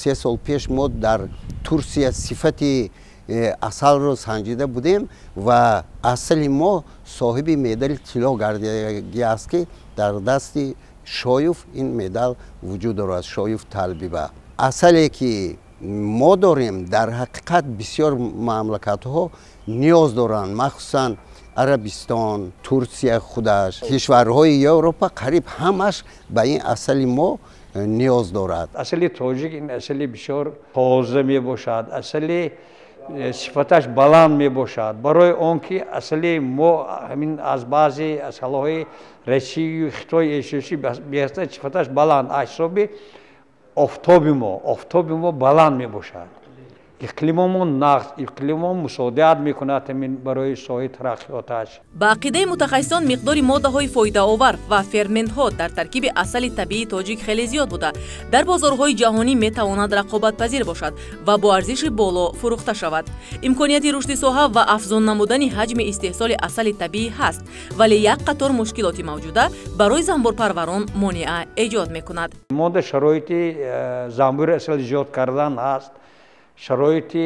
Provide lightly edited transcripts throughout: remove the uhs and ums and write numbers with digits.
3 сол пеш мо дар Турсия сифати асалро санҷида будем ва асали мо соҳиби медали тилло гардидагӣ аст, ки дар дасти Шоев ин медал вуҷуд дорад. Шоев Талбиба. Асале ки мо дорем, дар ҳақиқат бисёр мамлакатҳо ниёз доранд, махсусан Арабистон, Турсия худаш, кишварҳои Европа, қариб ҳамаш ба ин асали мо ниёз дорад. Асали тоҷик ин асали бисёр тоза мебошад, асали сифаташ баланд мебошад, барои он ки асали мо ҳамин аз баъзе асалҳои Россию Хитой эсиёсӣ беҳтар, сифаташ баланд аз ҳисоби офтоби мо. Офтоби мо баланд мебошад, иқлимомон нағз, иқлимон мусоидат мекунад ҳамин барои соҳаи тараққиёташ. Ба ақидаи мутахассисон, миқдори моддаҳои фоидаовар ва ферментҳо дар таркиби асали табиии тоҷик хеле зиёд буда, дар бозорҳои ҷаҳонӣ метавонад рақобатпазир бошад ва бо арзиши боло фурӯхта шавад. Имконияти рушди соҳа ва афзун намудани ҳаҷми истеҳсоли асали табиӣ ҳаст, вале як қатор мушкилоти мавҷуда барои занбурпарварон монеа эҷод мекунад. Монда шароити занбури асал зиёд кардан ҳаст, шароити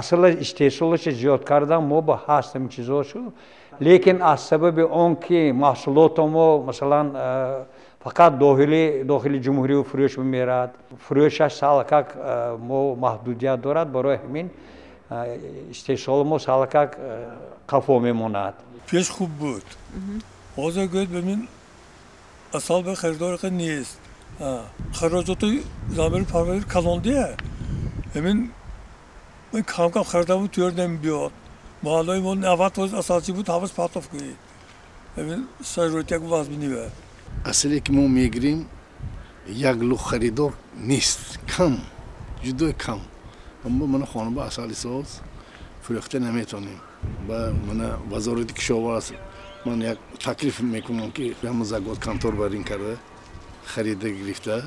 асал истеҳсолаша зиёд кардан мо ба ҳаст ҳамин чизошу, лекин аз сабаби он ки маҳсулото мо, масалан, фақат дохили ҷумҳурию фурӯш мемерад, фурӯшаш салакак мо маҳдудият дорад, барои ҳамин истеҳсоли мо салакак қафо мемонад. Пеш хуб буд, ҳозир гӯяд бибин, асал ба харидор нест. Хароҷоти замбури парвариш калондия, ҳамин кам кам харидаму тӯр намебиёд. Маҳаллаи мо 90% асалчӣ буд, ҳамаш партоф кунед. Ҳамин шароит як вазминива. Асале ки мо мегирем, як лух харидор нест, кам, ҷудои кам. Аммо мана хона ба асали соз фурӯхта наметонем. Ба мана Вазорати кишоварз ман як таклиф мекунам, ки ҳама заготконтор бар ин карда, харида гирифта,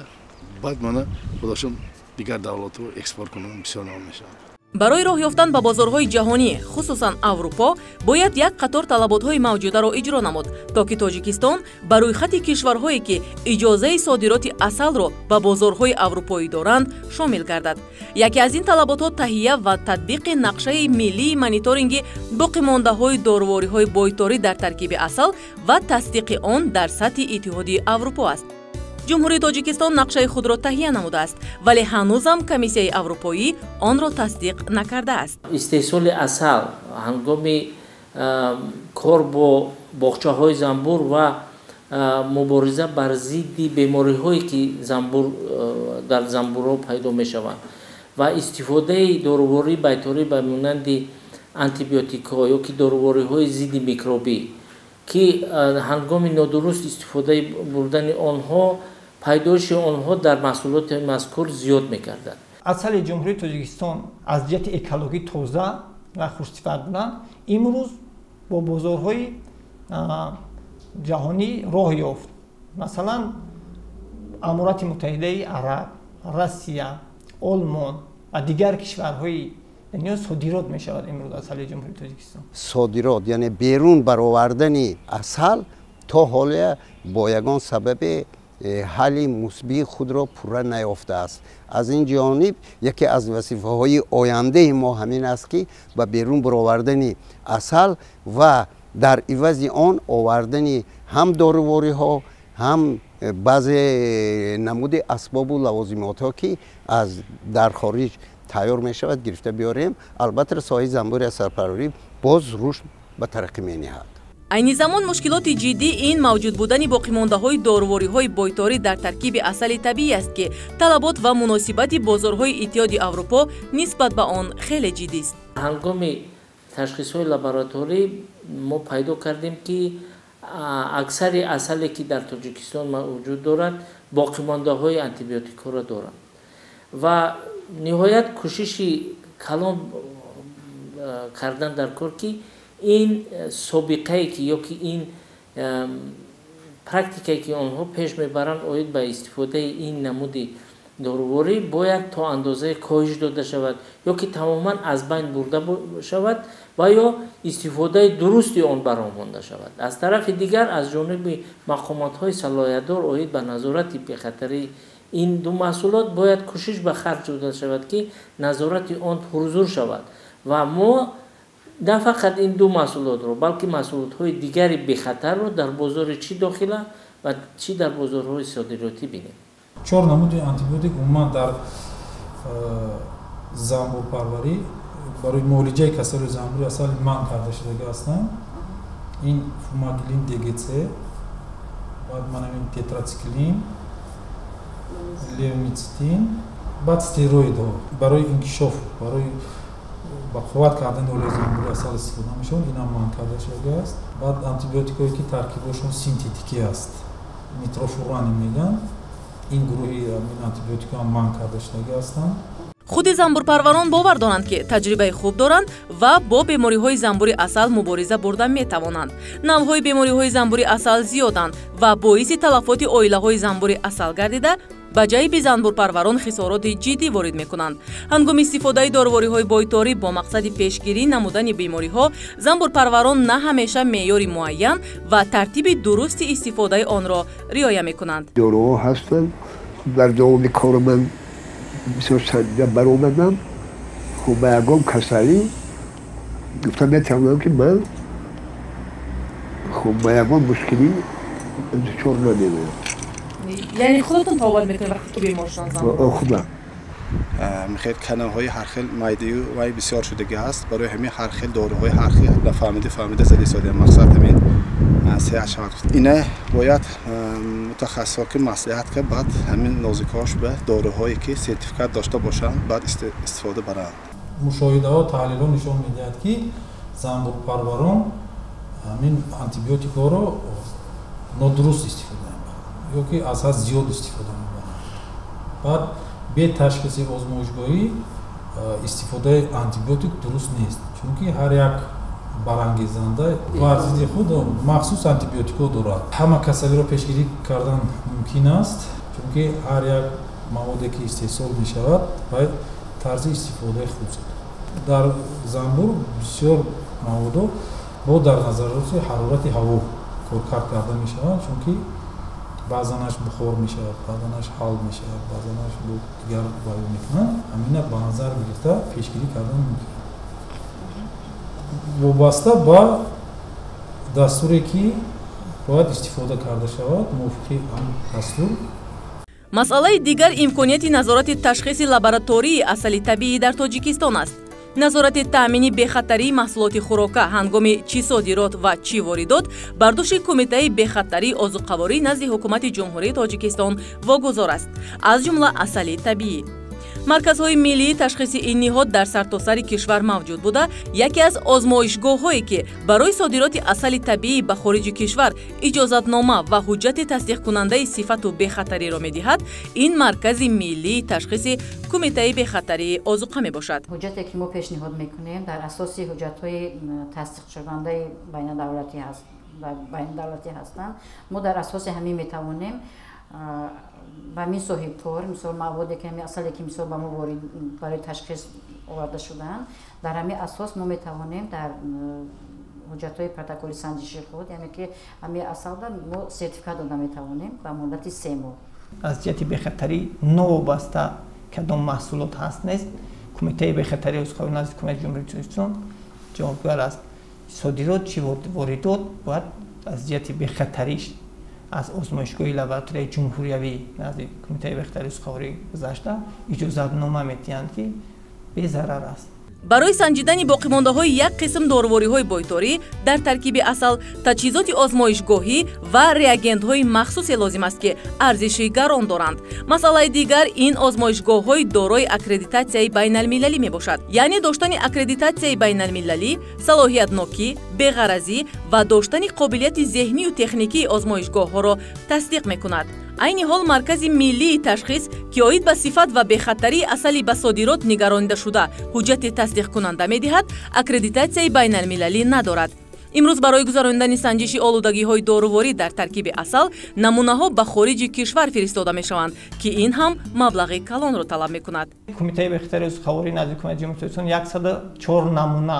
баъд мана худошон дигар давлатҳо экспорт кунам, бисёр нав мешавад. Барои роҳ ёфтан ба бозорҳои ҷаҳонӣ, хусусан Аврупо, бояд як қатор талаботҳои мавҷударо иҷро намуд, то ки Тоҷикистон ба рӯйхати кишварҳое, ки иҷозаи содироти асалро ба бозорҳои аврупоӣ доранд, шомил гардад. Яке аз ин талаботҳо таҳия ва татбиқи нақшаи миллии мониторинги боқимондаҳои дорувориҳои бойторӣ дар таркиби асал ва тасдиқи он дар сатҳи Иттиҳоди Аврупо аст. Ҷумҳурии Тоҷикистон нақшаи худро таҳия намудааст, вале ҳанӯзам Комиссияи Аврупоӣ онро тасдиқ накардааст. Истеҳсоли асал ҳангоми кор бо боғчаҳои занбур ва мубориза бар зидди бемориҳое, ки занбур дар занбурҳо пайдо мешаванд, ва истифодаи дорувории байторӣ ба монанди антибиотикҳо ё ки дорувориҳои зидди микробӣ, ки ҳангоми нодуруст истифодаи бурдани онҳо пайдоиши онҳо дар маҳсулоти мазкур зиёд мегардад. Асали Ҷумҳурии Тоҷикистон аз ҷиҳати экологӣ тоза ва хушсифат будан имрӯз бо бозорҳои ҷаҳонӣ роҳ ёфт. Масалан, Аморати Муттаҳидаи Араб, Россия, Олмон ва дигар кишварҳои дунё содирот мешавад имрӯз асали Ҷумҳурии Тоҷикистон. Содирот, яъне берун баровардани асал то ҳолия бо ягон сабабе ҳалли мусбии худро пурра наёфтааст. Аз ин ҷониб яке аз вазифаҳои ояндаи мо ҳамин аст, ки ба берун баровардани асал ва дар ивази он овардани ҳам дорувориҳо, ҳам баъзе намуди асбобу лавозимотҳо, ки аз дар хориҷ тайёр мешавад, гирифта биёрем. Албатта, соҳаи занбури асалпарварӣ боз рушд ба тараққӣ мениҳад. Айни замон мушкилоти ҷиддӣ ин мавҷуд будани боқимондаҳои дорувориҳои бойторӣ дар таркиби асали табиӣ аст, ки талабот ва муносибати бозорҳои Иттиҳоди Аврупо нисбат ба он хеле ҷиддист. Ҳангоми ташхисҳои лабораторӣ мо пайдо кардем, ки аксари асале, ки дар Тоҷикистон вуҷуд дорад, боқимондаҳои антибиотикҳоро доранд ва ниҳоят кӯшиши калон кардан дар кор, ки ин собиқае ки ё ки ин практикае, ки онҳо пеш мебаранд оид ба истифодаи ин намуди доруворӣ, бояд то андозае коҳиш дода шавад ё ки тамоман аз байн бурда шавад ва ё истифодаи дурусти он ба роҳ монда шавад. Аз тарафи дигар, аз ҷониби мақомотҳои салоҳиятдор оид ба назорати бехатарии Ин ду маҳсулот бояд кӯшиш ба харҷ дода шавад, ки назорати он пурзур шавад ва мо на фақат ин ду маҳсулотро, балки маҳсулотҳои дигари бехатарро дар бозори чӣ дохила ва чӣ дар бозорҳои содиротӣ бинем. Чор намуди антибиотик умуман дар занбурпарварӣ барои муолиҷаи касалии занбури асал манъ карда шудагӣ ҳастанд. Ин фумагилин ДГЦ, баъд манамин тетрациклин, левомицетин, баъд стероидҳо барои инкишоф, барои ба қувват кардани олияи занбури асал истифода мешаванд, инам манъ карда шудагӣ аст. Баъд антибиотикҳое ки таркибошон синтетикӣ аст, нитрофурани мегӯянд, ин гурӯҳи антибиотикҳо ҳам манъ карда шудагӣ ҳастанд. Худи занбурпарварон бовар доранд, ки таҷрибаи хуб доранд ва бо бемориҳои занбури асал мубориза бурда метавонанд. Навъҳои бемориҳои занбури асал зиёданд ва боиси талафоти оилаҳои занбури асал гардида, ба ҷайби занбурпарварон хисороти ҷиддӣ ворид мекунанд. Ҳангоми истифодаи дорувориҳои бойторӣ бо мақсади пешгирӣ намудани бемориҳо, занбурпарварон на ҳамеша меъёри муайян ва тартиби дурусти истифодаи онро риоя мекунанд. Доруҳо ҳастанд. Дар давоми кори ман бисёр санҷида баромадам. Хуб, ба ягон касалӣ гуфта метавонам, ки ман хуб ба ягон мушкилӣ дучор намемоям. Яъне худатон табобат мекунед вақте ки бемор шуданд занбур? Худам. Мехел каналҳои ҳар хел майдаю вай бисёр шудагӣ ҳаст. Барои ҳамин ҳар хел доруҳои ҳар хел нафаҳмида фаҳмида зада истодем. Мақсад ҳамин сеҳат шавад. Ина бояд мутахассисҳо ки маслиҳат кард, баъд ҳамин нозикҳош ба доруҳое ки сертификат дошта бошанд, баъд истифода баранд. Мушоҳидаҳо, таҳлилҳо нишон медиҳад, ки занбурпарварон ҳамин антибиотикҳоро нодуруст истифода мебаранд ё ки аз ҳад зиёд истифода мебаранд. Баъд бе ташхиси озмоишгоҳӣ истифодаи антибиотик дуруст нест, чунки ҳар як барангезанда бар зидди худ махсус антибиотикҳо дорад. Ҳама касалиро пешгирӣ кардан мумкин аст, чунки ҳар як маводе ки истеҳсол мешавад, бояд тарзи истифодаи худ. Дар занбур бисёр маводҳо бо дар назардошти ҳарорати ҳаво коркард карда мешаванд, чунки баъзанаш бухор мешавад, баъзанаш ҳал мешавад, баъзанаш бо дигар баён мекунанд. Ҳамина ба назар гирифта пешгирӣ кардан мумкин вобаста ба дастуре ки бояд истифода карда шавад, мувофиқи ҳамин дастур. Масъалаи дигар имконияти назорати ташхиси лаборатории асали табиӣ дар Тоҷикистон аст. Назорати таъмини бехатарии маҳсулоти хӯрока ҳангоми чӣ содирот ва чӣ воридот бар дӯши Кумитаи бехатарии озуқаворӣ назди Ҳукумати Ҷумҳурии Тоҷикистон вогузор аст, аз ҷумла асали табиӣ. Марказҳои миллии ташхиси ин ниҳод дар сартосари кишвар мавҷуд буда, яке аз озмоишгоҳҳое ки барои содироти асали табиӣ ба хориҷи кишвар иҷозатнома ва ҳуҷҷати тасдиқкунандаи сифату бехатариро медиҳад, ин Маркази миллии ташхиси Кумитаи бехатарии озуқа мебошад. Ҳуҷҷате ки мо пешниҳод мекунем дар асоси ҳуҷҷатҳои тасдиқшавандаи байнадавлатӣ ҳастанд. Мо дар асоси ҳамин метавонем ба ҳамин соҳибкор, мисол маводе ки ҳамин асале ки мисол ба мо барои ташхис оварда шудаанд, дар ҳамин асос мо метавонем дар ҳуҷҷатҳои протоколи санҷиши худ, яъне ки ҳамин асалда мо сертификат дода метавонем ба муддати 3 моҳ. Аз ҷиҳати бехатарӣ новобаста кадом маҳсулот ҳаст нест, Кумитаи бехатарии озуқаворӣ назди Ҳукумати Ҷумҳурии Тоҷикистон ҷавобгар аст. Содирот чӣ воридот бояд аз ҷиҳати бехатариш аз озмоишгоҳи лабораторияи ҷумҳуриявӣ назди Кумитаи бехатарии озуқаворӣ гузашта иҷозатнома медиҳанд, ки безарар аст. Барои санҷидани боқимондаҳои як қисм дорувориҳои бойторӣ дар таркиби асал таҷҳизоти озмоишгоҳӣ ва реагентҳои махсусе лозим аст, ки арзиши гарон доранд. Масъалаи дигар ин озмоишгоҳҳои дорои аккредитатсияи байналмилалӣ мебошад. Яъне доштани аккредитатсияи байналмилалӣ, салоҳиятнокӣ, беғаразӣ ва доштани қобилияти зеҳнию техникии озмоишгоҳҳоро тасдиқ мекунад. Айни ҳол Маркази миллии ташхис, ки оид ба сифат ва бехатарии асали ба содирот нигаронидашуда ҳуҷҷати тасдиқкунанда медиҳад, аккредитатсияи байналмилалӣ надорад. Имрӯз барои гузаронидани санҷиши олудагиҳои доруворӣ дар таркиби асал намунаҳо ба хориҷи кишвар фиристода мешаванд, ки ин ҳам маблағи калонро талаб мекунад. Кумитаи бехатарии озуқаворӣ назди Ҳукумати Ҷумҳурии Тоҷикистон 104 намуна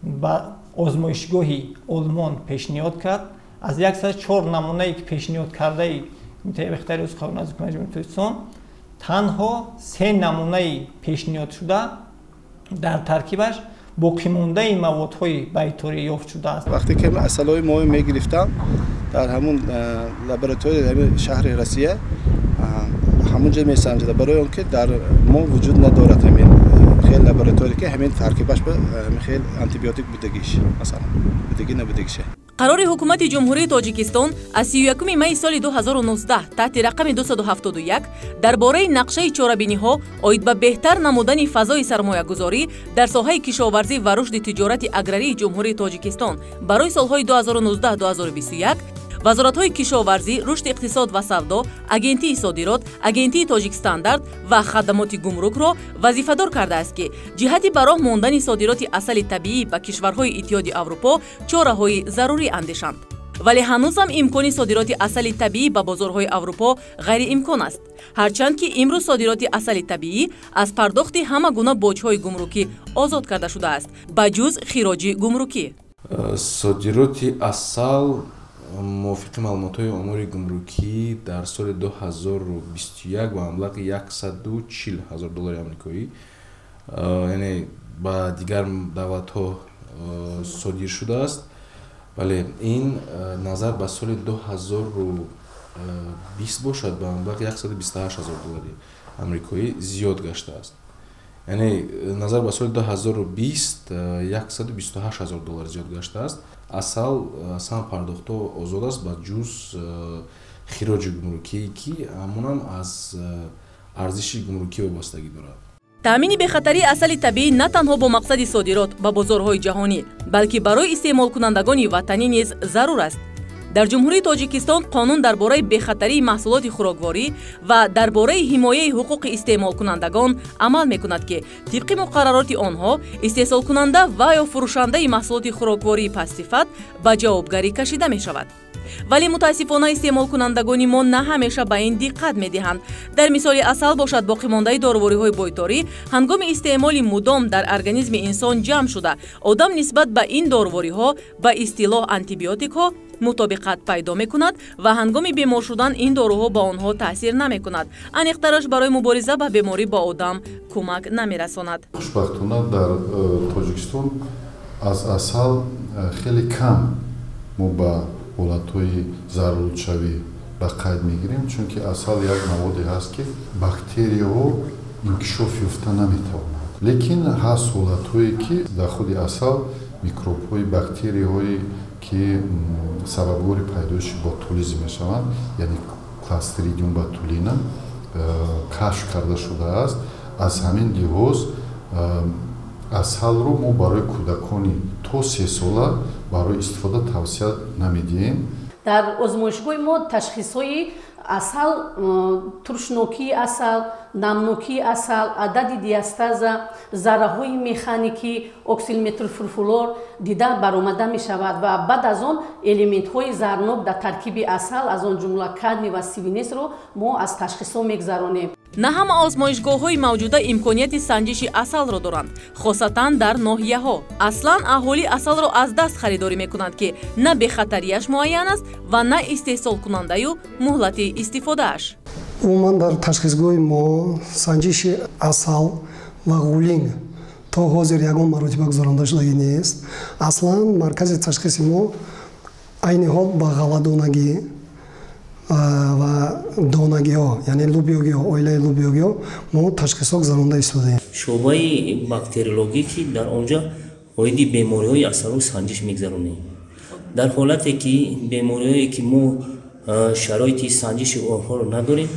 ба озмоишгоҳи Олмон пешниҳод кард. Аз 104 намунае ки пешниҳод кардаи Кумитаи бехатарии озуқаворӣ назди Ҳукумати Ҷумҳурии Тоҷикистон танҳо се намунаи пешниҳодшуда дар таркибаш боқимондаи маводҳои байторӣ ёфт шудааст. Вақте ки асалҳои мо мегирифтам дар ҳамун лабораторияи ҳамин шаҳри Россия, ҳамунҷо месанҷида, барои он ки дар мо вуҷуд надорад ҳамин хел лаборатория, ки ҳамин таркибаш ба ҳамин хел антибиотик будагиш, масалан, будагӣ набудагиша. Қарори Ҳукумати Ҷумҳурии Тоҷикистон аз 31 майи соли 2019 таҳти рақами 271 дар бораи нақшаи чорабиниҳо оид ба беҳтар намудани фазои сармоягузорӣ дар соҳаи кишоварзӣ ва рушди тиҷорати аграрии Ҷумҳурии Тоҷикистон барои солҳои 2019-2021 вазоратҳои кишоварзӣ, рушди иқтисод ва савдо, Агентии содирот, Агентии Тоҷикстандарт ва хадамоти гумрукро вазифадор кардааст, ки ҷиҳати ба роҳ мондани содироти асали табиӣ ба кишварҳои Иттиҳоди Аврупо чораҳои зарурӣ андешанд. Вале ҳанӯзам имкони содироти асали табиӣ ба бозорҳои Аврупо ғайриимкон аст, ҳарчанд ки имрӯз содироти асали табиӣ аз пардохти ҳама гуна боҷҳои гумрукӣ озод карда шудааст, ба ҷуз хироҷи гумрукӣ. Содироти асал мувофиқи маълумотҳои омори гумрукӣ дар соли 2021 ба маблағи 140 ҳазор доллари амрикоӣ, яъне ба дигар давлатҳо содир шудааст. Вале ин назар ба соли 2020 бошад, ба маблағи 128 ҳазор доллари амрикоӣ зиёд гаштааст. Яъне назар ба соли 2020 128 ҳазор доллар зиёд гаштааст. Асал аз ҳама пардохтҳо озод аст, ба ҷуз хироҷи гумрукӣ, ки ҳамонам аз арзиши гумрукӣ вобастагӣ дорад. Таъмини бехатарии асали табиӣ на танҳо бо мақсади содирот ба бозорҳои ҷаҳонӣ, балки барои истеъмолкунандагони ватанӣ низ зарур аст. Дар Ҷумҳурии Тоҷикистон қонун дар бораи бехатарии маҳсулоти хӯрокворӣ ва дар бораи ҳимояи ҳуқуқи истеъмолкунандагон амал мекунад, ки тибқи муқаррароти онҳо истеҳсолкунанда ва ё фурӯшандаи маҳсулоти хӯроквории пастсифат ба ҷавобгарӣ кашида мешавад. Вале мутаассифона истеъмолкунандагони мо на ҳамеша ба ин диққат медиҳанд. Дар мисоли асал бошад, боқимондаи дорувориҳои бойторӣ ҳангоми истеъмоли мудом дар организми инсон ҷамъ шуда, одам нисбат ба ин дорувориҳо, ба истилоҳ антибиотикҳо, мутобиқат пайдо мекунад ва ҳангоми бемор шудан ин доруҳо ба онҳо таъсир намекунад. Аниқтараш, барои мубориза ба беморӣ ба одам кӯмак намерасонад. Хушбахтона, дар Тоҷикистон аз асал хеле кам мо ба ҳолатҳои заруршавӣ ба қайд мегирем, чунки асал як маводе ҳаст, ки бактерияҳо инкишоф ёфта наметавонанд. Лекин ҳаст ҳолатҳое, ки дар худи асал микробҳои, бактерияҳое, ки сабабгори пайдоиши ботулизм мешаванд, яъне клостридиум ботулина, кашф карда шудааст. Аз ҳамин лиҳоз асалро мо барои кӯдакони то 3 сола барои истифода тавсия намедиҳем. Дар озмоишгоҳи мо ташхисҳои асал, туршнокии асал, намнокии асал, адади диастаза, зарраҳои механикӣ, оксиметилфурфурол дида баромада мешавад ва баъд аз он элементҳои зарнок дар таркиби асал, аз он ҷумла кадмий ва свинецро мо аз ташхисҳо мегузаронем. На ҳама озмоишгоҳҳои мавҷуда имконияти санҷиши асалро доранд, хосатан дар ноҳияҳо. Аслан аҳолӣ асалро аз даст харидорӣ мекунанд, ки на бехатарияш муайян аст ва на истеҳсолкунандаю муҳлати истифодааш. Умуман, дар ташхисгоҳи мо санҷиши асал ва ғулинг то ҳозир ягон маротиба гузаронда шудагӣ нест. Аслан маркази ташхиси мо айни ҳол ба ғалладонагӣ ва донагиҳо, яъне лубиёгиҳо, оилаи лубиёгиҳо мо ташхисҳо гузаронда истодаем. Шӯъбаи бактериологӣ, ки дар он ҷо оиди бемориҳои асалро санҷиш мегузаронем. Дар ҳолате ки бемориҳое, ки мо шароити санҷиши онҳоро надорем,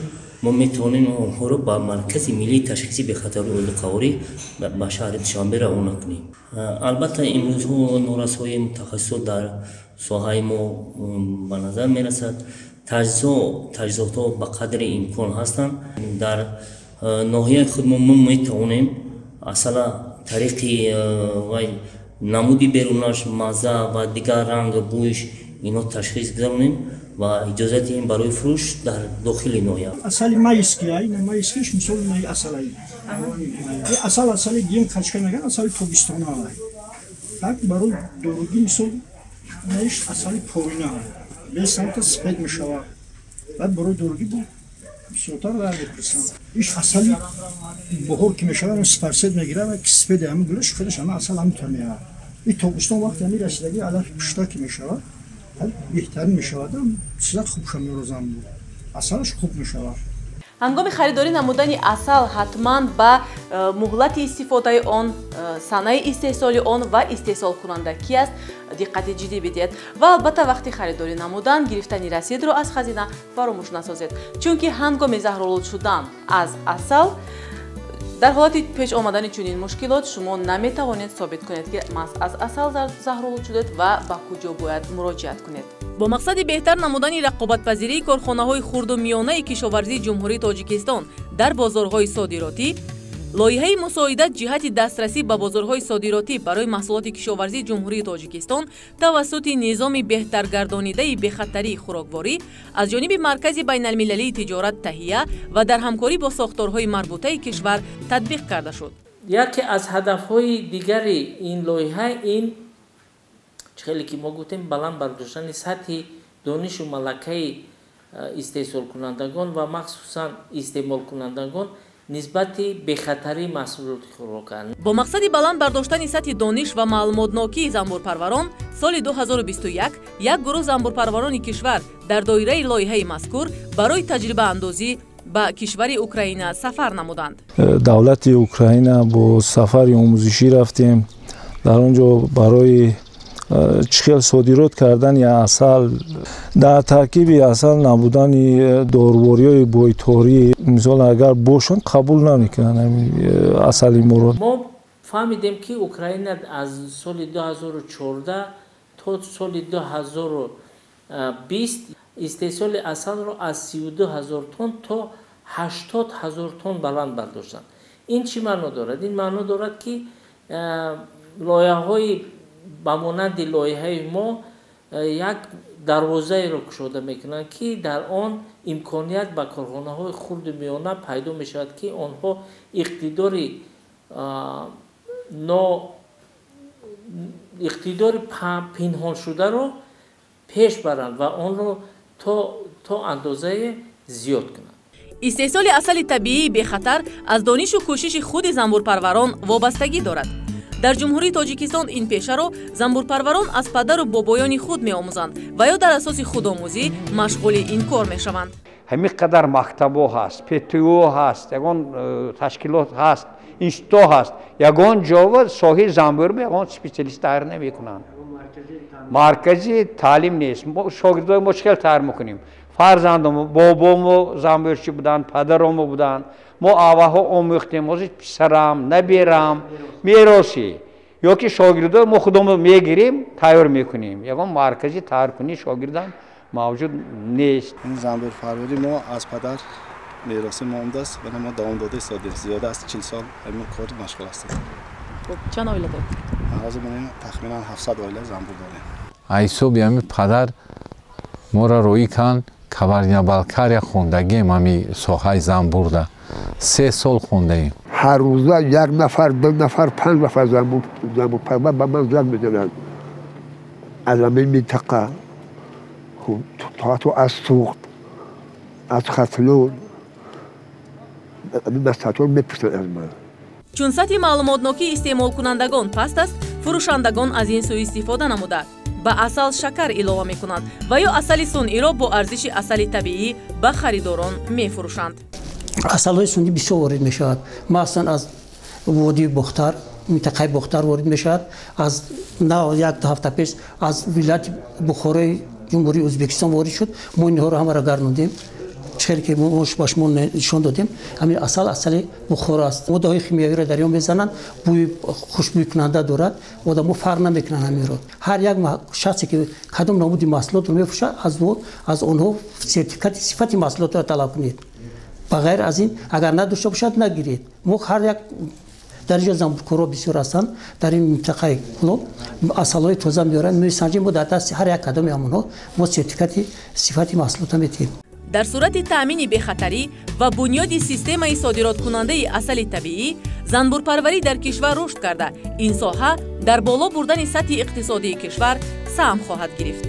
мо метавонем онҳоро ба Маркази миллии ташхиси бехатарии озуқаворӣ ба шаҳри Душанбе равона кунем. Албатта, имрӯзҳо норасоии мутахассисот дар соҳаи мо ба назар мерасад. Таҷҳизотҳо ба қадри имкон ҳастанд. Дар ноҳияи худ мо метавонем асала тариқи вай, намуди берунаш, мазза ва дигар ранг, бӯйш, ино ташхис гузаронем ва иҷозат диҳем барои фурӯш дар дохили ноҳия. Асали майский ай, майскиш, мисол, най асалай асал, асали гим качка меган, асали тобистона ай. Так, барои доругӣ, мисол, наиш асали поина бесамта спед мешавад. Баъд барои дорогӣ бо бисёртар вай мепурсанд. Иш асали баҳор ки мешавад, спарсет мегирад ва сфеди ҳамин гулаш худаш ҳама асал ҳамин меяд. И тобистон вақти ҳамин расидагӣ алафи пушта ки мешавад, беҳтарин мешавад, сизат хуб шамеро занбур. Асалаш хуб мешавад. Ҳангоми харидорӣ намудани асал ҳатман ба муҳлати истифодаи он, санаи истеҳсоли он ва истеҳсолкунанда ки аст диққати ҷиддӣ бидиҳед ва албатта вақти харидорӣ намудан гирифтани расидро аз хазина фаромӯш насозед, чунки ҳангоми заҳролуд шудан аз асал дар ҳолати пеш омадани чунин мушкилот шумо наметавонед собит кунед, ки маҳз аз асал заҳролуд шудед ва ба куҷо бояд муроҷиат кунед. Бо мақсади беҳтар намудани рақобатпазирии корхонаҳои хурду миёнаи кишоварзии Ҷумҳурии Тоҷикистон дар бозорҳои содиротӣ, лоиҳаи мусоидат ҷиҳати дастрасӣ ба бозорҳои содиротӣ барои маҳсулоти кишоварзии Ҷумҳурии Тоҷикистон тавассути низоми беҳтаргардонидаи бехатарии хӯрокворӣ аз ҷониби Маркази байналмилалии тиҷорат таҳия ва дар ҳамкорӣ бо сохторҳои марбутаи кишвар татбиқ карда шуд. Яке аз ҳадафҳои дигари ин лоиҳа ин хеле ки мо гуфтем баланд бардоштани сатҳи донишу малакаи истеҳсолкунандагон ва махсусан истеъмолкунандагон нисбати бехатарии маҳсулоти хӯрока. Бо мақсади баланд бардоштани сатҳи дониш ва маълумотнокии занбурпарварон соли 2021 як гурӯҳ занбурпарварони кишвар дар доираи лоиҳаи мазкур барои таҷрибаандозӣ ба кишвари Украина сафар намуданд. Давлати Украина бо сафари омӯзишӣ рафтем. Дар он ҷо барои чӣ хел содирот кардани асал, дар таркиби асал набудани дорувориҳои бойторӣ, мисол агар бошанд қабул намекунанд асали моро. Мо фаҳмидем, ки Украина аз соли 2014 то соли 2020 истеҳсоли асалро аз 32 ҳазор тонн то 80 ҳазор тонн баланд бардоштанд. Ин чӣ маъно дорад? Ин маъно дорад, ки лоиҳаҳои ба монанди лоиҳаи мо як дарвозаеро кушода мекунанд, ки дар он имконият ба корхонаҳои хурду миёна пайдо мешавад, ки онҳо иқтидори пинҳоншударо пеш баранд ва онро то андозае зиёд кунанд. Истеҳсоли асали табиии бехатар аз донишу кӯшиши худи занбурпарварон вобастагӣ дорад. Дар Ҷумҳурии Тоҷикистон ин пешаро занбурпарварон аз падару бобоёни худ меомӯзанд ва ё дар асоси худомӯзӣ машғули ин кор мешаванд. Ҳамин қадар мактабҳо ҳаст, ПТУ ҳаст, ягон ташкилот ҳаст, институтҳо ҳаст, ягон ҷо соҳаи занбур ягон специалист тайёр намекунанд. Маркази таълим нест. Шогирдои мо чӣ хел тайёр мекунем? Фарзандомо, бобомо занбурчӣ буданд, падаромо буданд. Мо аввалҳо омӯхтем, ҳозир писарам, наберам, меросӣ. Ё ки шогирдо мо худомо мегирем, тайёр мекунем. Ягон маркази тайёркунии шогирдам мавҷуд нест. Ин занбурпарварӣ мо аз падар меросӣ мондааст ва мо давом дода истодем. Зиёда аз 40 сол ҳамин кор машғул ҳастем. Чанд оила доред? Ҳозир тахминан 700 оила занбур дорем. Ҳисоби ҳамин падар моро роӣ канд, Кабардино-Балкария хондагием, ҳами соҳаи занбурда. 3 сол хондаем. Ҳар рӯза 1 нафар, 2 нафар, 5 нафар занбурпарвар ба ман занг мезананд. Аз ҳамин минтақа, то аз Суғд, аз Хатлон, ҳамин масъалаҳоро мепурсанд аз ман. Чун сатҳи маълумотнокии истеъмолкунандагон паст аст, фурӯшандагон аз ин суистифода намуда ба асал шакар илова мекунанд ва ё асали сунъиро бо арзиши асали табиӣ ба харидорон мефурӯшанд. Асалҳои сунъӣ бисёр ворид мешавад. Махсусан аз водии Бохтар, минтақаи Бохтар ворид мешавад. Аз як ҳафта пеш аз вилояти Бухорои Ҷумҳурии Ӯзбекистон ворид шуд. Мо инҳоро ҳамаро гардондем. Чӣ ки мо ба шумо нишон додем, ҳамин асал асали Бухоро аст. Моддаҳои химиявиро дар он мезананд, бӯи хушбӯйкунанда дорад, одамо фарқ намекунанд ҳаминро. Ҳар як шахсе ки кадом намуди маҳсулотро мефурӯшад, аз онҳо сертификати сифати маҳсулотро талаб кунед. Ба ғайр аз ин, агар надошта бошад, нагиред. Мо ҳар як дар инҷо занбуркорҳо бисёр ҳастанд, дар ин минтақаи Кӯлоб асалҳои тоза меоранд, месанҷем, мо дар дасти ҳар як кадоми ҳамонҳо мо сертификати сифати маҳсулотро медиҳем. Дар сурати таъмини бехатарӣ ва бунёди системаи содироткунандаи асали табиӣ, занбурпарварӣ дар кишвар рушд карда, ин соҳа дар боло бурдани сатҳи иқтисодии кишвар саҳм хоҳад гирифт.